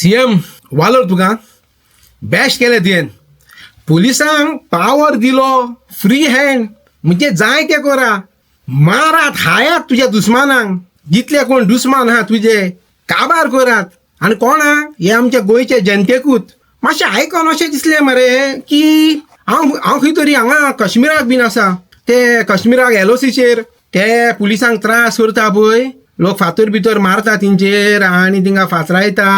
CM वालोर तुका, best केलें तुवें. पुलिसांक पावर दिलो, फ्री हँड, म्हणजे जाय तें करा, मारात खायात तुज्या दुस्मानांक, जितले कोण दुस्मान आहा तुजे काबार करात. आनी कोणाक? हे आमच्या गोंयच्या जनतेकूच. मातशें आयकोन अशें दिसलें मरे की हांव हांव खंय तरी हांगा काश्मीराक बीन आसा. ते काश्मीराक एलओसीचेर ते पुलिसांक त्रास करता पळय, लोक फातर भितर मारता तेंचेर आनी तिंगा फातरायता,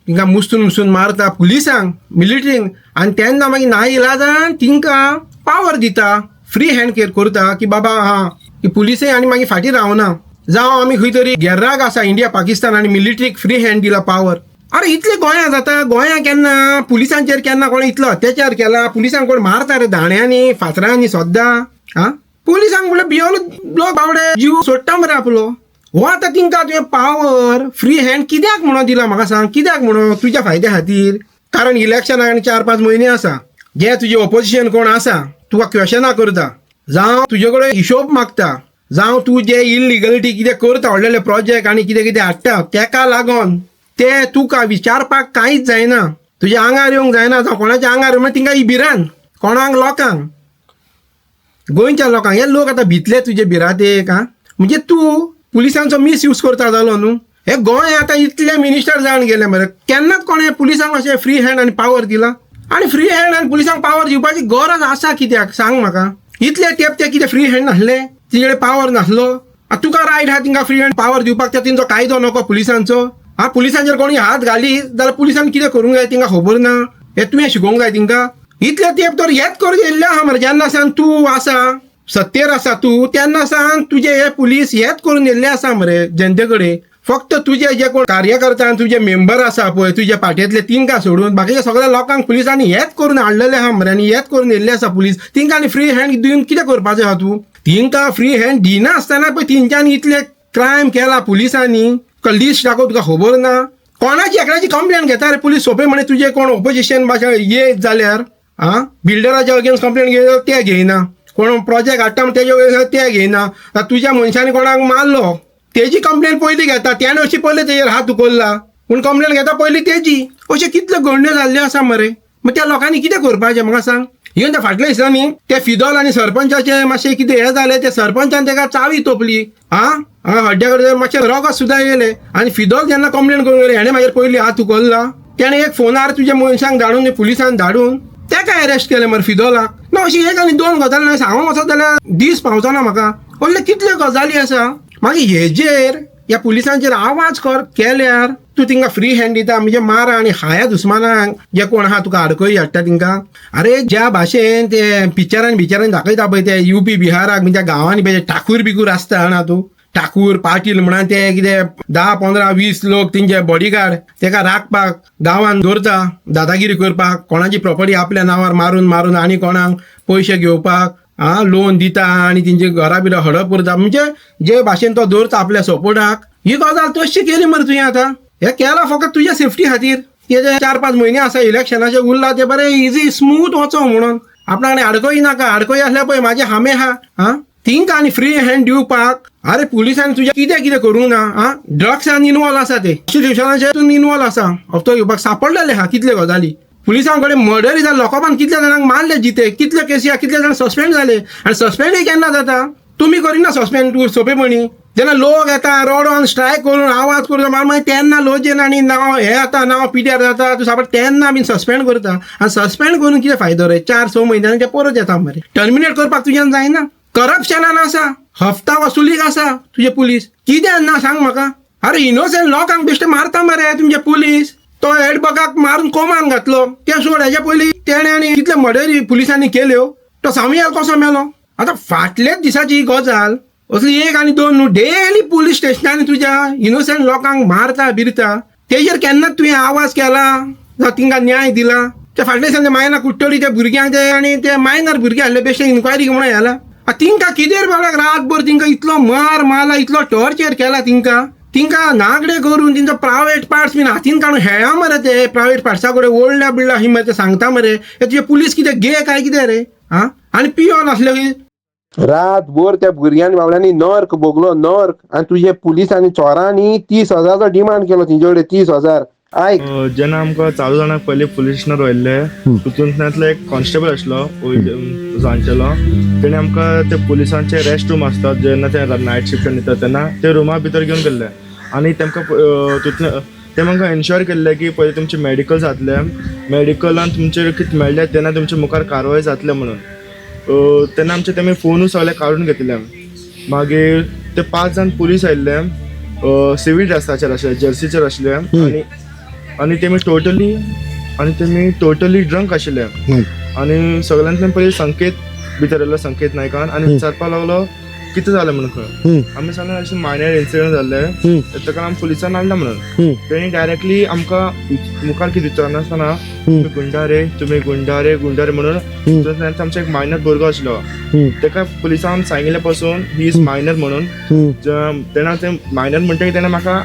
तिंका मुस्तून मुस्तून मारता पुलिसांक, मिलिटरींक. आनी तेन्ना मागीर ना इलाजान तिंकां पावर दिता, फ्री हँड केअर करता की बाबा हा की पुलिसय आनी मागीर फाटीं रावना. जावं आमी खंय तरी गेर्राक आसा इंडिया पाकिस्तान आनी मिलिटरीक फ्री हँड दिला पावर. अरे इतले गोंया जाता, गोंया केन्ना पुलिसांचेर केन्ना कोण इतलो अत्याचार केला? पुलिसांक कोण मारता रे दाण्यांनी फातरांनी सद्दां? आं, पुलिसांक म्हणल्यार भियोन लोक बावडे जीव सोडटा मरे आपलो. हो आतां तिंकां तुवें पावर फ्री हँड कित्याक म्हणून दिला म्हाका सांग? कित्याक म्हणून? तुज्या फायद्या खातीर. कारण इलेक्शनाक आनी 4-5 म्हयने आसा. जे तुजे ओपोजिशन कोण आसा तुका क्वेशनां करता, जावं तुजे कडेन हिशोब मागता, जावं तूं जे इलिगलिटी कितें करता, व्हडले प्रोजेक्ट आनी कितें कितें हाडटा, तेका लागोन ते तुका विचारपाक कांयच जायना, तुज्या आंगार येवंक जायना, जावं कोणाच्या आंगार येवंक तिंका ही भिरांत. कोणाक? लोकांक, गोंयच्या लोकांक. हे लोक आतां भितले तुजे भिरांतेक. आं, म्हणजे तूं पुलिसांचो मिसयूज करता जालो न्हू. हे गोंय आतां इतले मिनिस्टर जावन गेले मरे, केन्नाच कोणें पुलिसांक अशें फ्री हँड आनी पावर दिला? आनी फ्री हँड आनी पुलिसांक पावर दिवपाची गरज आसा कित्याक सांग म्हाका? इतले तेंप ते कितें फ्री हँड नासले? तिजे कडेन पावर नासलो? आतां तुका रायट आहा तिंकां फ्री हँड पावर दिवपाक? ते तेंचो कायदो नको पुलिसांचो? आं, पुलिसांचेर कोणी हात घाली जाल्यार पुलिसान कितें करूंक जाय तिंकां खबर ना? हें तुवें शिकोवंक जाय तिंकां? इतले तेंप तर हेच करून येयल्ले आहा मरे. जेन्ना सावन तूं आसा सत्तेर आसा तूं, तेन्ना सावन तुजे हे पुलीस हेच करून येयल्ले आसा मरे जनते कडेन. फक्त तुजे जे कोण कार्यकर्ता आनी तुजे मेंबर आसा पळय तुजे पार्टेंतले, तिंकां सोडून बाकीच्या सगळ्या लोकांक पुलिसांनी हेच करून हाडलेले आहा मरे आनी हेच करून येयल्ले आसा पुलीस. तिंकां आनी फ्री हँड दिवन कितें करपाचें आहा तूं? तिंकां फ्री हँड दिना आसतना पळय तेंच्यांनी इतले क्रायम केला पुलिसांनी. तुका लिस्ट दाखोव, तुका खबर ना? कोणाची एकल्याची कंप्लेन घेता रे पुलीस सोंपे म्हणे तुजे कोण ओपोजिशन भाशा येत जाल्यार? आं, बिल्डराच्या अगेन्स्ट कंप्लेन घेयना, ते घेयना. कोण प्रोजेक्ट हाडटा म्हण तेजे अगेन्स्ट ते घेयना. आतां तुज्या मनशांनी कोणाक मारलो तेजी कंप्लेन पयली घेता. तेणें अशी पयली तेजेर हात उखल्ला पूण कंप्लेन घेता पयली तेजी. अश्यो कितल्यो घडण्यो जाल्ल्यो आसा मरे. मागीर त्या लोकांनी कितें करपाचें म्हाका सांग? इवन त्या फाटल्या दिसांनी ते फिदोल आनी सरपंचाचे मातशें कितें हें जालें, ते सरपंचान तेका चावी तोपली. आं, हांगा हड्ड्या कडेन मातशें रगत सुद्दां येयलें. आनी फिदोल जेन्ना कंप्लेन करूंक गेले, हेणें मागीर पयली हात उखल्ला. तेणें एक फोनार तुज्या मनशांक धाडून, पुलिसान धाडून तेका अरेस्ट केलें मरे फिदोलाक. ना अशी एक आनी दोन गजाली ना, सांगूंक वचत जाल्यार दीस पावचो ना म्हाका. असले कितल्यो गजाली आसा. मागीर हेजेर ह्या पुलिसांचेर आवाज कर केल्यार तूं तिंकां फ्री हँड दिता, म्हणजे मारा आनी खाया दुस्मानांक जे कोण आहा तुका आडखळी हाडटा तिंकां. अरे ज्या भाशेन ते पिक्चरान बिचरान दाखयता पळय, ते युपी बिहाराक म्हणजे गांवांनी पळय ठाकूर बिकूर आसता जाणा तूं, ठाकूर पाटील म्हणून ते कितें 10 15 20 लोक तेंचे बॉडीगार्ड तेका राखपाक गांवान दवरता, दादागिरी करपाक, कोणाची प्रॉपर्टी आपल्या नांवार मारून मारून आनी कोणाक पयशे घेवपाक आं लोन दिता आनी तेंची घरां बिरां हडप करता. म्हणजे जे भाशेन तो दवरता आपल्या सपोर्टाक, ही गजाल तशी केली मरे तुवें. आतां हें केलां फकत तुज्या सेफ्टी खातीर. तेजे 4-5 म्हयने आसा इलेक्शनाचे उरला, ते बरें इजी स्मूथ वचो म्हणून, आपणाक आनी आडखळी नाका. आडखळी आसल्यार पळय म्हाजे हामे आहा. आं, तिंकां आनी फ्री हँड दिवपाक. अरे पुलिसांनी तुज्या कितें कितें करूंक ना? आं, ड्रग्सान इनवॉल्व आसा ते, प्रोस्टिट्युशनाचे तितून इनवॉल्व आसा, हप्तो घेवपाक सापडलेले आहा कितले गजाली पुलिसां कडेन. मर्डरी जाल्या, लोकांक कितल्या जाणांक मारले जिते, कितले केसी आहा, कितले जाण सस्पेंड जाले. आनी सस्पेंडय केन्ना जाता? तुमी करिना सस्पेंड तूं सोंपेपणी. जेन्ना लोक येता रडोन स्ट्रायक करून आवाज करून मागीर तेन्ना लजेन आनी नांव हें जाता, नांव पिड्यार जाता तूं सापड, तेन्ना बीन सस्पेंड करता. आनी सस्पेंड करून कितें फायदो रे? 4-6 म्हयन्यांनी ते परत येता मरे. टर्मिनेट करपाक तुज्यान जायना. करप्शनान आसा, हफ्ता वसुलीक आसा तुजे पुलीस, कितें ना सांग म्हाका? अरे इनोसंट लोकांक बेश्टे मारता मरे तुमचे पुलीस. तो हेडबगाक मारून कोमान घातलो ते सोड, हेच्या पयलीं तेणें आनी कितले मर्डरी पुलिसांनी केल्यो. तो सामियाल कसो मेलो? आतां फाटल्याच दिसाची ही गजाल. असली एक आनी दोन न्हू, डेली पुलीस स्टेशनांनी तुज्या इनोसंट लोकांक मारता बिरता. तेजेर केन्नाच तुवें आवाज केला जावं तिंकां न्याय दिला? ते फाटल्या दिसांनी मायना कुट्टली त्या भुरग्यांक ते आनी ते मायनर भुरगे आहले, बेश्टे इन्क्वायरी म्हणून येला. तिंकां कितें बाबड्याक रातभर तिंकां इतलो मार मारला, इतलो टॉर्चर केला तिंकां, तिंकां नागडे करून तेंचो प्रायवेट पार्ट्स बीन हातीन काडून हेळा मरे. ते प्रायवेट पार्ट्सा कडेन ओडल्या बिडल्या अशी मरे. ते सांगता मरे हे तुजे पुलीस कितें गे काय कितें रे? आं, आनी पियोन आसले की रातभर त्या भुरग्यांनी बाबड्यांनी नर्क भोगलो, नर्क. आनी तुजे पुलिसांनी चोरांनी 30,000चो डिमांड केलो तेंचे कडेन, 30,000. आयक. जेन्ना आमकां चालू जाणांक पयलीं पुलीस स्टेशनार व्हेल्ले, तितूंतल्यातलो एक कॉन्स्टेबल आसलो जाणटेलो, तेणे आमकां ते पुलिसांचे रेस्ट रूम आसतात जेन्ना ते नायट शिफ्टान येता तेन्ना ते रुमा भितर घेवन गेल्ले आनी तेमकां तितूंतले ते आमकां एन्श्योर केल्ले की पयलीं तुमचें मेडिकल जातलें, मेडिकलान तुमचें कितें मेळ्ळें तेन्ना तुमचे मुखार कारवाय जातलें म्हणून. तेन्ना आमचे तेमी फोनूय सगळे काडून घेतले. मागीर ते 5 जाण पुलीस आयिल्ले, सिवील ड्रेसाचेर आशिल्ले, जर्सीचेर आशिल्ले आनी तेमी टोटली ड्रंक आशिल्ले. आनी सगळ्यांतल्यान पयलीं संकेत भितर येयलो, संकेत नायकान, आनी विचारपाक लागलो कितें जालें म्हणून खंय. आमी सांगलें अशें मायनर इन्सिडंट जाल्ले, ताका आमी पुलिसान हाडला म्हणून. तेणी डायरेक्टली आमकां मुखार कितें विचारनासतना तुमी गुंडा रे, तुमी गुंडा रे, गुंडा रे म्हणून. आमचो एक मायनर भुरगो आसलो, ताका पुलिसान सांगिल्ले पासून he is minor म्हणून. तेन्ना ते मायनर म्हणटकीर तेणें म्हाका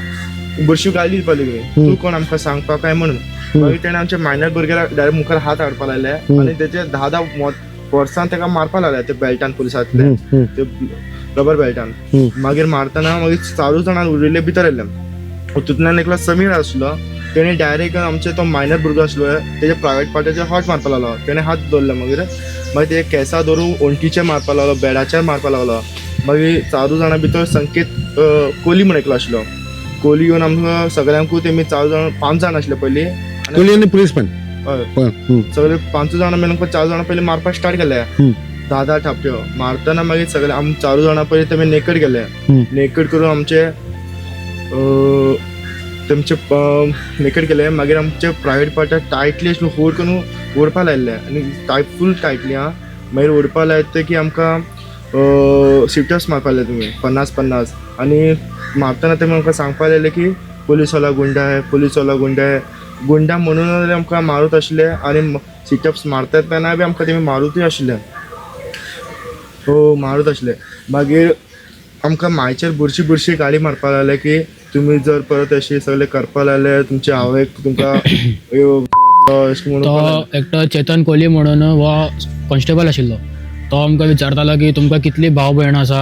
बुरशी गाली दिवपाक लागली, तूं कोण आमकां सांगपाक काय म्हणून. मागीर तेणें आमच्या मायनर भुरग्याक डायरेक्ट मुखार हात हाडपाक लागले आनी तेचे 10-10 वर्सां ताका मारपाक लागले ते बेल्टान, पुलिसांतले ते रबर बेल्टान. मागीर मारतना मागीर 4 जाणां उरिल्ले भितर येयले. तितूंतल्यान एकलो समीर आसलो, तेणें डायरेक्ट आमचे तो मायनर भुरगो आसलो तेजे प्रायवेट पार्टाचेर हात मारपाक लागलो. तेणें हात दवरले, मागीर मागीर तेजे केंसां धरून वण्टीचेर मारपाक लागलो, बेडाचेर मारपाक लागलो. मागीर 4 जाणां भितर संकेत कोली म्हण एकलो आसलो, कोली येवन आमकां सगळ्यांकूय तेमी 4 जाण 5 जाण आसले पयलीं. कोली आनी पुलीसमॅन. हय, सगळे 5 जाणां मेळून 4 जाणां पयलीं मारपाक स्टार्ट केले, 10-10 थापट्यो मारतना. मागीर सगळे आम 4 जाणां पयलीं तेमी नेकड केले, नेकड करून आमचे तेमचे नेकड केले. मागीर आमचे प्रायवेट पार्टाक टायटली अशें होल्ड करून ओडपाक लायल्ले आनी टायट फूल टायटली. आं, मागीर ओडपाक लायता की आमकां सिटर्स मारपाक लायले तुमी 50-50. आनी मारतना ते आमकां सांगपाक लायले की पुलीसवाला गुंडा आहे, पुलीसवाला गुंडा आहे, गुंडा म्हणून आमकां मारूत आशिल्ले. आनी सिटअप्स मारतात तेन्ना बी आमकां तेमी मारूतूय आशिल्ले, हो मारूत आशिल्ले. मागीर आमकां मायचेर बुरशी बुरशी गाडी मारपाक लागले की तुमी जर परत अशें सगळें करपाक लागले तुमचे आवयक तुमकां अशें म्हणून. तो एकटो चेतन कोली म्हणून हो कॉन्स्टेबल आशिल्लो, तो आमकां विचारतालो की तुमकां कितली भाव भयण आसा.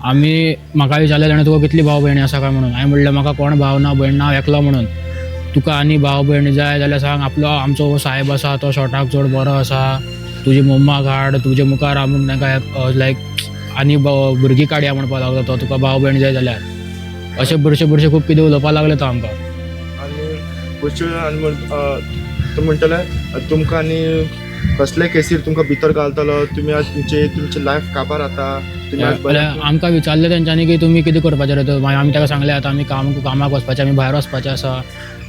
आमी म्हाका विचारलें ताणें तुका कितली भाव भयणी आसा काय म्हणून. हांवें म्हणलें म्हाका कोण भाव ना भयण ना, हांव एकलो म्हणून. तुका आनी भाव भयण जाय जाल्यार सांग, आपलो आमचो हो साहेब आसा तो शॉर्टाक चड बरो आसा, तुजी मम्माक हाड, तुजे मुखार आमी तांकां लायक आनी भुरगीं काडया म्हणपाक लागलो तो, तुका भाव भयण जाय जाल्यार. अशें बुरशे बुरशे खूब कितें उलोवपाक लागले तो आमकां. आनी बुरशे आनी तो म्हणटले तुमकां आनी कसले केसीर तुमकां भितर घालतलो, तुमी आज तुमचे तुमचे लायफ काबार जाता, तुमी आज बरे. आमकां विचारलें तेंच्यांनी की तुमी कितें करपाचें रे, मागीर आमी ताका सांगलें आतां आमी कामाक वचपाचें, आमी भायर वचपाचें आसा.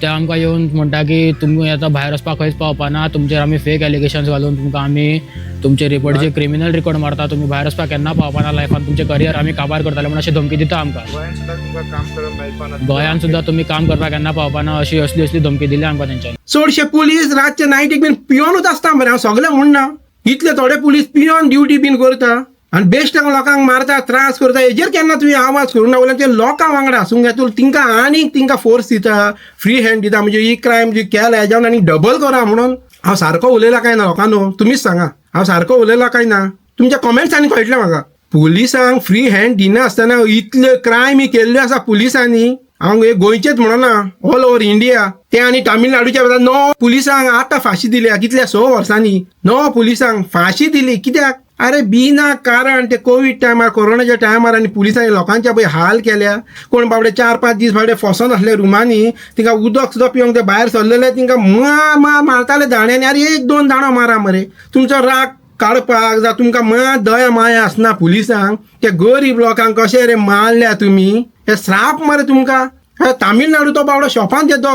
ते आमकां येवन म्हणटा की तुमी आतां भायर वचपाक खंयच पावपा ना, तुमचेर आमी फेक एलिगेशन्स घालून तुमकां आमी तुमचे रिपोर्टचे क्रिमिनल रिकॉर्ड मारता, तुमी भायर वचपाक केन्ना पावपा ना लायफान, तुमचें करियर आमी काबार करतले म्हणून अशें धमकी दिता आमकां. गोंयान सुद्दां तुमकां काम करप मेळपा ना, गोंयान सुद्दां तुमी काम करपाक केन्ना पावपा ना, अशी असली असली धमकी दिली आमकां तेंच्यांनी. चडशे पुलीस रातचे नायटीक बीन पियोनूच आसता मरे, हांव सगळें म्हणना, इतले थोडे पुलीस पियोन ड्युटी बीन करता आनी बेश्ट लोकांक मारता, त्रास करता. हेजेर केन्ना तुवें आवाज करूं ना, वयल्यान ते लोकां वांगडा आसूंक जाय, तूं तिंकां आनीक तिंकां फोर्स दिता, फ्री हँड दिता, म्हणजे ही क्रायम जी केला हेज्यान आनी डबल करा म्हणून. हांव सारको उलयला काय ना लोकांनो, तुमीच सांगा हांव सारको उलयला काय ना, तुमच्या कॉमेंट्सांनी कळटलें म्हाका. पुलिसांक फ्री हँड दिनासतना इतले क्रायम केल्ले आसा पुलिसांनी, हांव हे गोंयचेच म्हणना, ऑल ओवर इंडिया. ते आनी तामिळनाडूच्या 9 पुलिसांक आतां फांशी दिल्या, कितल्या 6 वर्सांनी 9 पुलिसांक फांशी दिली. कित्याक? अरे बिना कारण ते कोवीड टायमार, कोरोनाच्या टायमार आनी पुलिसांनी लोकांच्या पळय हाल केल्या. कोण बाबडे 4-5 दीस बाबडे फसोन आसले रुमांनी, तिंका उदक सुद्दां पिवंक ते भायर सरलेले, तिंका मार मार मारताले दाण्यांनी. अरे 1-2 दाणो मारा मरे, तुमचो राग काडपाक जावं तुमकां मात दया माया आसना पुलिसांक. ते गरीब लोकांक कशें रे मारल्या तुमी, हे श्राप मरे तुमकां. तामिळनाडू तो बाबडो शॉपान तो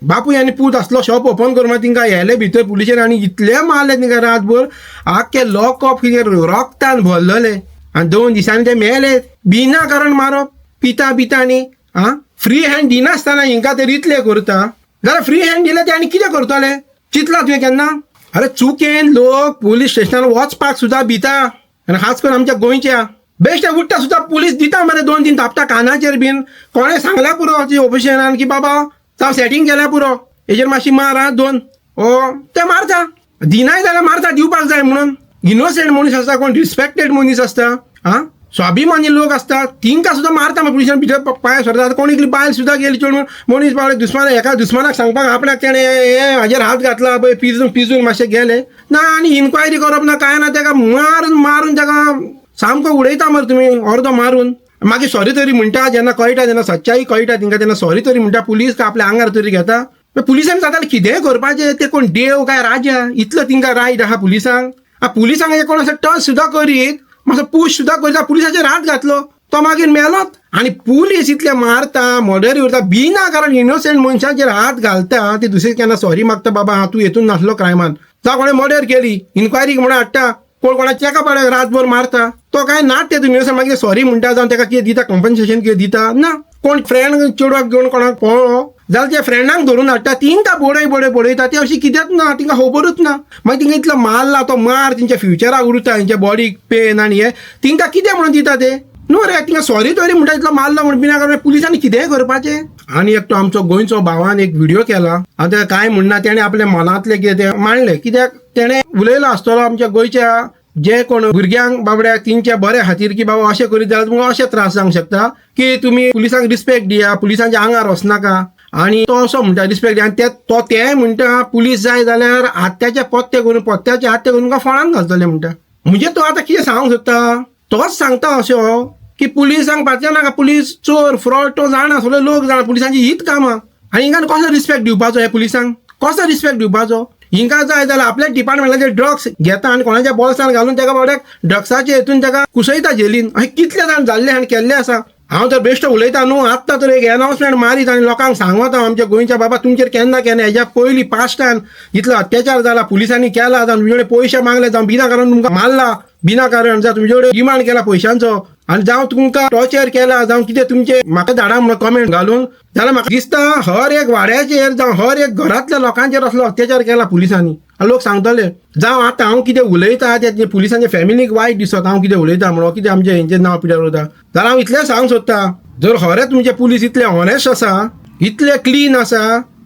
बापूय आनी पूत आसलो, शॉप ओपन करून तिंकां येले भितर पुलिशेन आनी इतले मारले तिंकां रातभर, आख्खे लॉकअप कितें रक्तान भरलेले आनी 2 दिसांनी ते मेले बिना कारण मारप, पिता पिता आनी आं फ्री हँड दिनासतना हिंकां ते इतले करता. जाल्यार फ्री हँड दिले ते आनी कितें करतले, चिंतला तुवें केन्ना? अरे चुकेन लोक पुलीस स्टेशनार वचपाक सुद्दां भिता, आनी खास करून आमच्या गोंयच्या बेश्टे उठ्ठा सुद्दां पुलीस दिता मरे 2-3 थापटा कानाचेर बीन. कोणें सांगल्या पुरो ऑफिशरान की बाबा जावं सेटींग केल्या पुरो, हेजेर मातशी मार आं 2, ओ ते मारता, दिनाय जाल्यार मारता, दिवपाक जाय म्हणून. इनोसंट मनीस आसता, कोण रिस्पेक्टेड मनीस आसता. आं स्वाभिमानी लोक आसता तिंकां सुद्दां मारता पुलिसान भितर पांय सरता. कोण एकली बायल सुद्दां गेली चेडून मनीस बावले दुस्मान एका दुस्मानाक सांगपाक आपल्याक तेणें हे हाजेर हात घातला पळय पिजून पिजून मातशें गेले ना आनी इन्क्वायरी करप ना कांय ना, तेका मारून मारून तेका सामको उडयता मरे तुमी अर्दो मारून. मागीर सॉरी तरी म्हणटा जेन्ना कळटा जेन्ना सच्चाई कळटा तिंकां तेन्ना सॉरी तरी म्हणटा पुलीस का आपल्या आंगार तरी घेता. पुलिसांक जाता कितेंय करपाचें, ते कोण देव काय राजा इतलो तिंकां रायट आहा पुलिसांक. पुलिसांक हे कोण असो टच सुद्दां करीत मातसो पूश सुद्दां करीत पुलिसाचेर हात घातलो तो मागीर मेलोच. आनी पुलीस इतले मारता मर्डर उरता बिना कारण इनोसंट मनशाचेर हात घालता ते दुसरे केन्ना सॉरी मागता बाबा हा तूं हेतून नासलो क्रायमान, जावं कोणें मर्डर केली इन्क्वायरी म्हणून हाडटा कोण कोणाक चेका पाड्याक रातभर मारता तो काय ना ते इनोसंट मागीर सॉरी म्हणटा जावं तेका कितें दिता कॉम्पन्सेशन कितें दिता ना. कोण फ्रेंड चेडवाक घेवन कोणाक पळो जाल्यार त्या फ्रेंडांक धरून हाडटा तिंकां बडय बडय बडयता ते अशी कित्याक ना तिंकां खबरूच ना. मागीर तिंकां इतलो मारला तो मार तेंच्या फ्युचराक उरता तेंच्या बॉडीक पेन आनी हे तिंकां कितें म्हणून दिता ते न्हू रे तिंकां सॉरी तरी म्हणटा इतलो मारलो म्हणून बिना कारण पुलिसांनी कितेंय करपाचें. आनी एकटो आमचो गोंयचो भावान एक व्हिडियो केला आनी तेका कांय म्हणना तेणें आपल्या मनांतलें कितें तें मांडलें कित्याक तेणें उलयलो आसतलो आमच्या गोंयच्या जे कोण भुरग्यांक बाबड्या तेंच्या बऱ्या खातीर की बाबा अशें करीत जाल्यार तुमकां अशें त्रास जावंक शकता की तुमी पुलिसांक रिस्पेक्ट दिया पुलिसांच्या आंगार वचनाका. आनी तो असो म्हणटा रिस्पेक्ट दिया आनी तो तेय म्हणटा पुलीस जाय जाल्यार आत्याचे पत्ते करून पत्त्याचे आत्ते करून तुमकां फोणान घालतले म्हणटा. म्हणजे तो आतां कितें सांगूंक सोदता तोच सांगता अशें की पुलिसांक पातया नाका पुलीस चोर फ्रॉड तो जाणा सगळे लोक जाणा पुलिसांची हीच कामां आनी हिंगा कसो रिस्पेक्ट दिवपाचो ह्या पुलिसांक कसो रिस्पेक्ट दिवपाचो. हिंका जाय जाल्यार आपल्या डिपार्टमेंटाचे ड्रग्स घेता आनी कोणाच्या बोल्सान घालून तेका बाबड्याक ड्रग्साचे हेतून तेका कुसयता जेलीन. अशें कितले जाण जाल्ले आनी केल्ले आसा. हांव तर बेश्टो उलयता न्हू आत्तां तर एक एनावन्समेंट मारीत आनी लोकांक सांगता आमच्या गोंयच्या बाबा तुमचेर केन्ना केन्ना हेज्या पयलीं पास्टान इतलो अत्याचार जाला पुलिसांनी केला जावं तुमचे कडेन पयशे मागले जावं बिना कारण तुमकां मारला बिना कारण जावं तुमचे कडेन डिमांड केला पयशांचो आनी जावं तुमकां टॉर्चर केला जावं कितें तुमचे म्हाका धाडा म्हणून कमेंट घालून जाल्यार म्हाका दिसता हर एक वाड्याचेर जावं हर एक घरांतल्या लोकांचेर असलो अत्याचार केला पुलिसांनी. लोक सांगतले जावं आतां हांव कितें उलयता ते पुलिसांच्या फॅमिलीक वायट दिसत हांव कितें उलयता म्हणून कितें आमचें हेंचें नांव पिड्यार उरता जाल्यार हांव इतलें सांगूंक सोदता जर खरें तुमचे पुलीस इतले ऑनेस्ट आसा इतले क्लीन आसा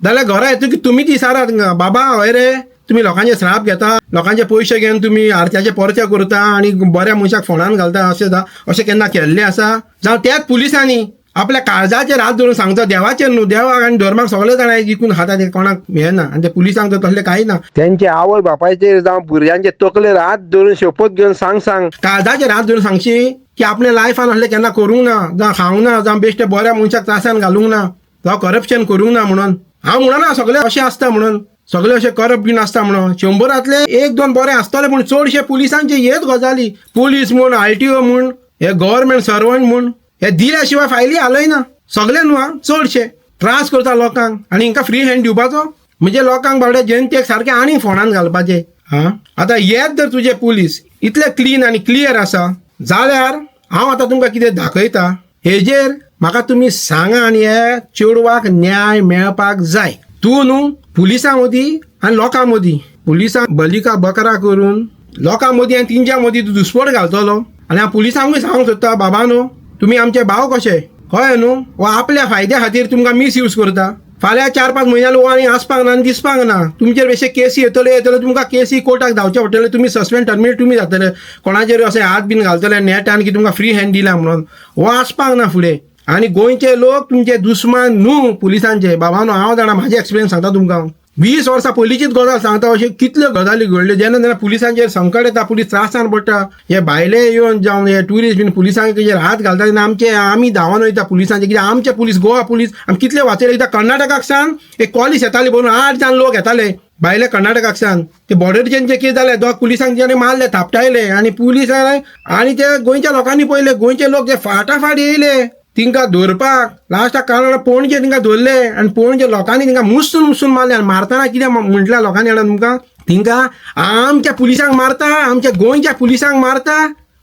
जाल्यार घरा येतकीर तुमी ती विचारात बाबा हय रे तुमी लोकांचे श्राप घेता लोकांचे पयशे घेवन तुमी आरत्याचे परते करता आनी बऱ्या मनशाक फोणान घालता अशें अशें केन्ना केल्लें आसा. जावं त्याच पुलिसांनी आपल्या काळजाचेर हात धरून सांगता देवाचेर न्हू देवाक आनी धर्माक सगळे जाणां जिखून खाता ते कोणाक हें ना आनी ते पुलिसांक तर तसलें कांय ना. तेंचे आवय बापायचेर जावं भुरग्यांचे तकलेर हात धरून शपथ घेवन सांग सांग काळजाचेर हात धरून सांगशी की आपल्या लायफान असलें केन्ना करूंक ना जावं खावंक ना जावं बेश्टे बऱ्या मनशाक त्रासान घालूंक ना जावं करप्शन करूंक ना म्हणून. हांव म्हणना सगळे अशें आसता म्हणून सगळे अशें करप बीन आसता म्हणून 100रांतले 1-2 बरे आसतले पूण चडशे पुलिसांचे हेच गजाली पुलीस म्हूण RTO म्हूण हे गव्हर्मेंट सर्वंट म्हूण हे दिल्या शिवाय फायली हालयना सगळे न्हू आं चडशे त्रास करता लोकांक आनी हिंकां फ्री हँड दिवपाचो म्हणजे लोकांक बाबड्या जनतेक सारकें आनी फोणान घालपाचें. आं आतां येत जर तुजे पुलीस इतले क्लीन आनी क्लियर आसा जाल्यार हांव आतां तुमकां कितें दाखयता हेजेर म्हाका तुमी सांगा आनी हे चेडवाक न्याय मेळपाक जाय. तूं न्हू पुलिसां मदीं आनी लोकां मदीं पुलिसां बलिका बकरा करून लोकां मदीं आनी तेंच्या मदीं तूं दुस्पट घालतलो. आनी हांव पुलिसांकूय सांगूंक सोदता बाबा न्हू तुमी आमचे भाव कशे कळ्ळें न्हू हो आपल्या फायद्या खातीर तुमकां मिसयूज करता. फाल्यां 4-5 म्हयन्यान हो आनी आसपाक ना आनी दिसपाक ना तुमचेर बेश्टे केसी येतले येतले तुमकां केसी कोर्टाक धांवचे पडटले तुमी सस्पेंड टर्मिनेट तुमी जातले कोणाचेर अशें हात बीन घालतले नेटान की तुमकां फ्री हँड दिला म्हणून हो आसपाक ना फुडें. आनी गोंयचे लोक तुमचे दुस्मान न्हू पुलिसांचे बाबा न्हू हांव जाणा म्हाजे एक्सपिरियन्स सांगता तुमकां 20 वर्सां पयलींचीच गजाल सांगता अश्यो कितल्यो गजाली घडल्यो जेन्ना जेन्ना पुलिसांचेर संकट येता पुलीस त्रासान पडटा हे भायले येवन जावन हे ट्युरिस्ट बीन पुलिसांचेर हात घालता तेन्ना आमचे आमी धांवन वयता पुलिसांचे कित्याक आमचे पुलीस गोवा पुलीस आमी कितले वाचयले. कित्याक कर्नाटकाक सावन एक कॉलेज येताली भरून 8 जाण लोक येताले भायले कर्नाटकाक सावन ते बॉर्डरीचेर जे कितें जालें दोग पुलिसांक जेणे मारले थापटायले आनी पुलीस आनी ते गोंयच्या लोकांनी पळयले गोंयचे लोक जे फाटाफाट येयले तिंकां धरपाक लास्टाक कारण पणजे तिंकां धरले आनी पणजे लोकांनी तिंकां मुसून मुसून मारले. आनी मारतना कितें म्हटलें लोकांनी जाणा तुमकां तिंकां आमच्या पुलिसांक मारता आमच्या गोंयच्या पुलिसांक मारता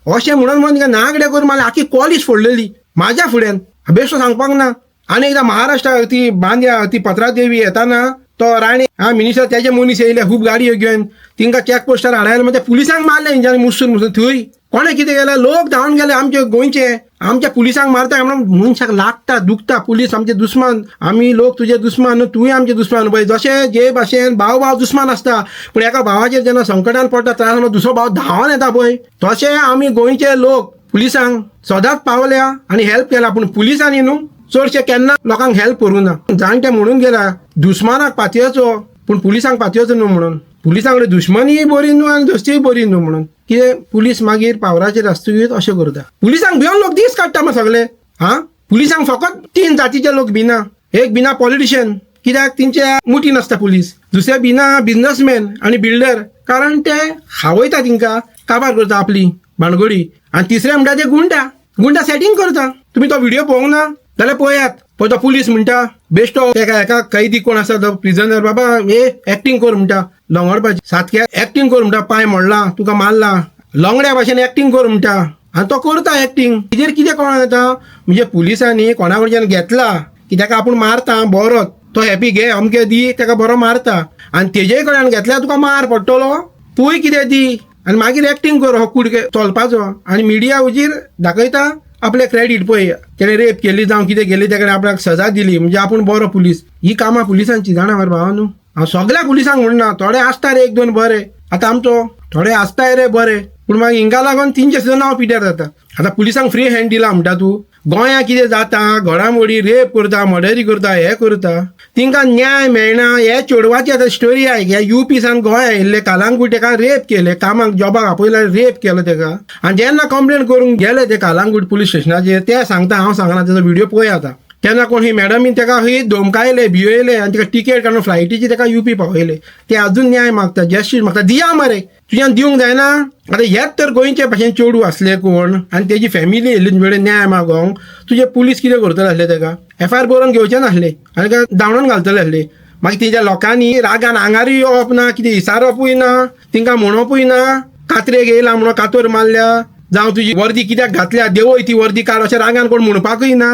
अशें म्हणून म्हणून तिंकां नागडे करून मारले आखी कॉलेज फोडलेली म्हाज्या फुड्यान बेश्टो सांगपाक ना. आनी एकदां महाराष्ट्राक ती बांद्या ती पत्रादेवी येताना तो राणे हा मिनिस्टर तेजे मनीस येयले खूब गाडयो घेवन तिंकां चॅक पोस्टार हाडायले म्हणजे पुलिसांक मारले हेंच्यांनी मुसून मुसून थंय कोणें कितें केलें लोक धांवन गेले आमचे गोंयचे आमच्या पुलिसांक मारता म्हणून मनशाक लागता दुखता पुलीस आमचे दुस्मान आमी लोक तुजे दुस्मान तुवें आमचे दुस्मान पळय जशे जे भाशेन भाव भाव दुस्मान आसता पूण एका भावाचेर जेन्ना संकटान पडटा त्रास दुसरो भाव धांवन येता पळय तशें आमी गोंयचे लोक पुलिसांक सदांच पावल्या आनी हेल्प केला, पूण पुलिसांनी न्हू चडशे केन्ना लोकांक हेल्प करूं ना. जाणटे म्हणून गेला दुस्मानाक पातयेचो पूण पुलिसांक पातयेचो न्हू म्हणून. पुलिसां कडेन दुश्मनीय बरी न्हू आनी दोस्तीय बरी न्हू म्हणून कितें पुलीस मागीर पावराचेर आसतकीच अशें करता. पुलिसांक भिवन लोक दीस काडटा मग सगळे. हा, पुलिसांक फकत 3 जातीचे लोक भिना. एक भिना पॉलिटिशियन, कित्याक तेंच्या मुठीन आसता पुलीस. दुसरे भिना बिजनसमॅन आनी बिल्डर, कारण ते खावयता तिंका, काबार करता आपली भानगडी. आनी तिसरे म्हणटा ते गुंडा, गुंडा सेटींग करता. तुमी तो व्हिडिओ पळोवंक ना जाल्यार पळयात. पळय तो पुलीस म्हणटा बेश्टो तेका एका कैदी कोण आसा तो प्रिजनर, बाबा हे एक्टींग कर म्हणटा, लंगडपाची सातक्या एक्टींग कर म्हणटा, पांय मोडला तुका मारला, लंगड्या भाशेन एक्टींग कर म्हणटा. आनी तो करता एक्टींग. तेजेर कितें कोण येता म्हणजे पुलिसांनी कोणा कडच्यान घेतला की तेका आपूण मारता बरो, तो हॅपी घे अमके दी, तेका बरो मारता. आनी तेजे कडल्यान घेतल्यार तुका मार पडटलो, तूंय कितें दी आनी मागीर एक्टींग कर हो कुडके चलपाचो. आनी मिडिया हुजीर दाखयता आपले क्रेडीट, पळय तेणें रेप केली जावं कितें केली, तेकडे आपल्याक सजा दिली म्हणजे आपूण बरो पुलीस. ही कामां पुलिसांची जाणा मरे भावा न्हू. हांव सगळ्या पुलिसांक म्हणना, थोडे आसता रे 1-2 बरे, आतां आमचो थोडे आसताय रे बरे, पूण मागीर हिंगा लागून 300 सुद्दां नांव पिड्यार जाता. आतां पुलिसांक फ्री हँड दिला म्हणटा तूं, गोंया कितें जाता, घडामोडी रेप करता, मर्डरी करता, हे करता, तिंकां न्याय मेळना. हे चेडवाची आतां स्टोरी आयक, ह्या युपी सान गोंया आयिल्ले कालांगूट तेका रेप केले, कामाक जॉबाक आपयले, रेप केलो तेका. आनी जेन्ना कंप्लेन करूंक गेले ते कालांगूट पुलीस स्टेशनाचेर, ते सांगता हांव सांगना, तेजो व्हिडिओ पळय आतां. तेन्ना कोण ही मॅडमीन तेका ही धमकायले, भिययले आनी तेका टिकेट काडून फ्लायटीची तेका युपी पावयले. ते अजून न्याय मागता, जस्टीस मागता, दिया मरे, तुज्यान दिवंक जायना. आतां हेच तर गोंयचे भाशेन चेडूं आसले कोण आनी तेजी फॅमिली येयल्ली तुजे कडेन न्याय मागोंक, तुजे पुलीस कितें करतले आसले? तेका एफआयआर बरोवन घेवचे नासले आनी तेका धांवडोन घालतले आसले. मागीर तेंच्या लोकांनी रागान आंगारूय येवप ना, कितें इसारपूय ना, तिंकां म्हणपूय ना, कात्रेक येयला म्हणून कातोर मारल्या, जावं तुजी वर्दी कित्याक घातल्या, देवय ती वर्दी काड, अशें रागान कोण म्हणपाकूय ना.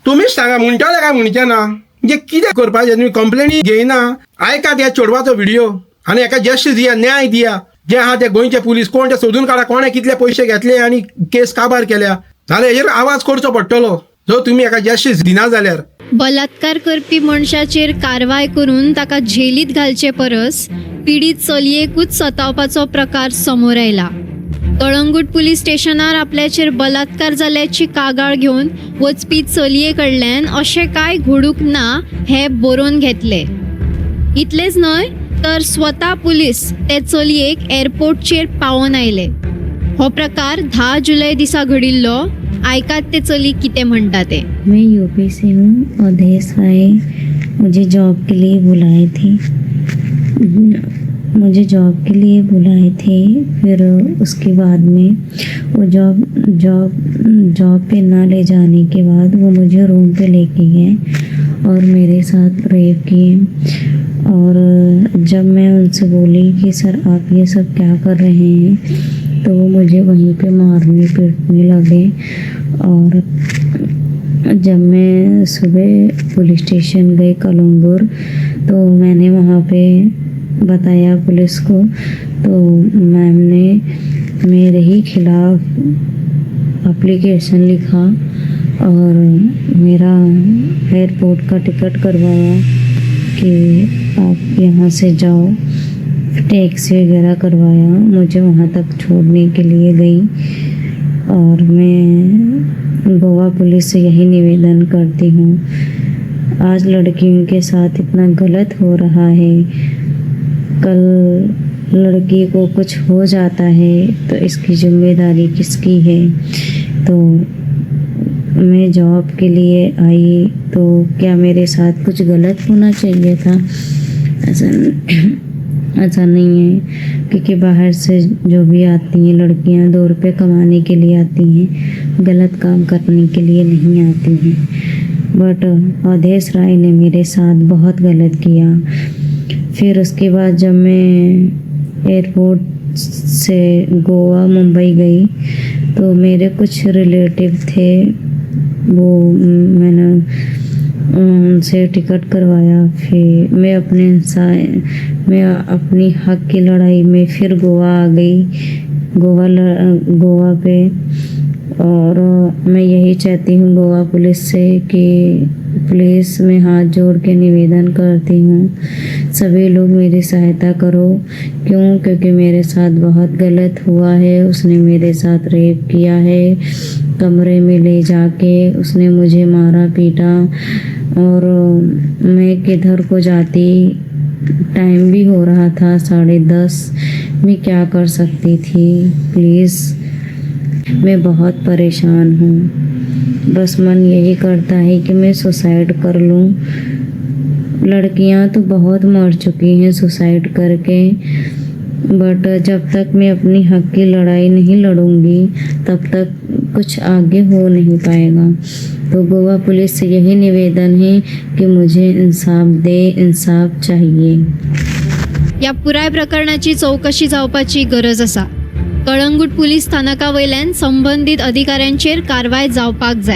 तुमीच सांगा म्हणटले काय म्हणचे ना? म्हणजे कितें करपाचें? तुमी कंप्लेनी घेयना. आयकात ह्या चेडवाचो व्हिडिओ आनी हेका जस्टीस दिया, न्याय दिया. जे आहा ते गोंयचे पुलीस कोण ते सोदून काडा, कोणें कितले पयशे घेतले आनी केस काबार केल्या. जाल्यार हेजेर आवाज करचो पडटलो जो तुमी हेका जस्टीस दिना जाल्यार. बलात्कार करपी मनशाचेर कारवाय करून ताका जेलीत घालचे परस पिडीत चलयेकूच सतावपाचो प्रकार समोर आयला. कळंगूट पुलीस स्टेशनार आपल्याचेर बलात्कार जाल्ल्याची कागाळ घेवन वचपी चलये कडल्यान अशें कांय घडूंक ना हें बरोवन घेतलें. इतलेंच न्हय तर स्वता पुलीस ते चलयेक एअरपोर्टचेर पावोवन आयले. हो प्रकार 10 जुलय दिसा घडिल्लो. आयकात ते चली कितें म्हणटा ते. मैं यूपी से हूँ। अवधेश राय मुझे जॉब के लिए बुलाए थे, मुझे जॉब के लिए बुलाए थे। फिर उसके बाद में वो जॉब जॉब जॉब पे ना ले जाने के बाद वो मुझे रूम पे लेके गए और मेरे साथ रेप किए। और जब मैं उनसे बोली कि सर आप ये सब क्या कर रहे हैं, तो वो मुझे वहीं पे मारने पीटने लगे। और जब मैं सुबह पुलिस स्टेशन गई कलंगूर, तो मैंने वहाँ पे बताया पुलिस को, तो मैम ने मेरे ही खिलाफ अप्लीकेशन लिखा और मेरा एयरपोर्ट का टिकट करवाया कि आप यहाँ से जाओ। टैक्सी वगैरह करवाया, मुझे वहाँ तक छोड़ने के लिए गई। और मैं गोवा पुलिस से यही निवेदन करती हूँ, आज लड़कियों के साथ इतना गलत हो रहा है, कल लड़की को कुछ हो जाता है तो इसकी जिम्मेदारी किसकी है। तो मैं जॉब के लिए आई तो क्या मेरे साथ कुछ गलत होना चाहिए था? ऐसा ऐसा नहीं है, क्योंकि बाहर से जो भी आती हैं लड़कियां 2 रुपये कमाने के लिए आती हैं, गलत काम करने के लिए नहीं आती हैं। बट अवधेश राय ने मेरे साथ बहुत गलत किया। फिर उसके बाद जब मैं एयरपोर्ट से गोवा मुंबई गई तो मेरे कुछ रिलेटिव थे, वो मैंने उनसे टिकट करवाया। फिर मैं मैं अपनी हक की लड़ाई में फिर गोवा आ गई। गोवा पे और मैं यही चाहती हूँ गोवा पुलिस से कि प्लीज़, मैं हाथ जोड़ के निवेदन करती हूँ, सभी लोग मेरी सहायता करो। क्यों? क्योंकि मेरे साथ बहुत गलत हुआ है। उसने मेरे साथ रेप किया है, कमरे में ले जाके उसने मुझे मारा पीटा और मैं किधर को जाती, टाइम भी हो रहा था 10:30, मैं क्या कर सकती थी? प्लीज़, मैं बहुत परेशान हूँ। बस मन यही करता है कि मैं सुसाइड कर लूँ। लड़कियाँ तो बहुत मर चुकी हैं सुसाइड करके, बट जब तक मैं अपनी हक की लड़ाई नहीं लड़ूंगी तब तक कुछ आगे हो नहीं पाएगा। तो गोवा पुलिस से यही निवेदन है कि मुझे इंसाफ दे, इंसाफ चाहिए। ह्या पुराय प्रकरणाची चवकशी जावपाची गरज आसा. कळंगूट पुलीस स्थानका वयल्यान संबंदीत अधिकाऱ्यांचेर कारवाय जावपाक जाय.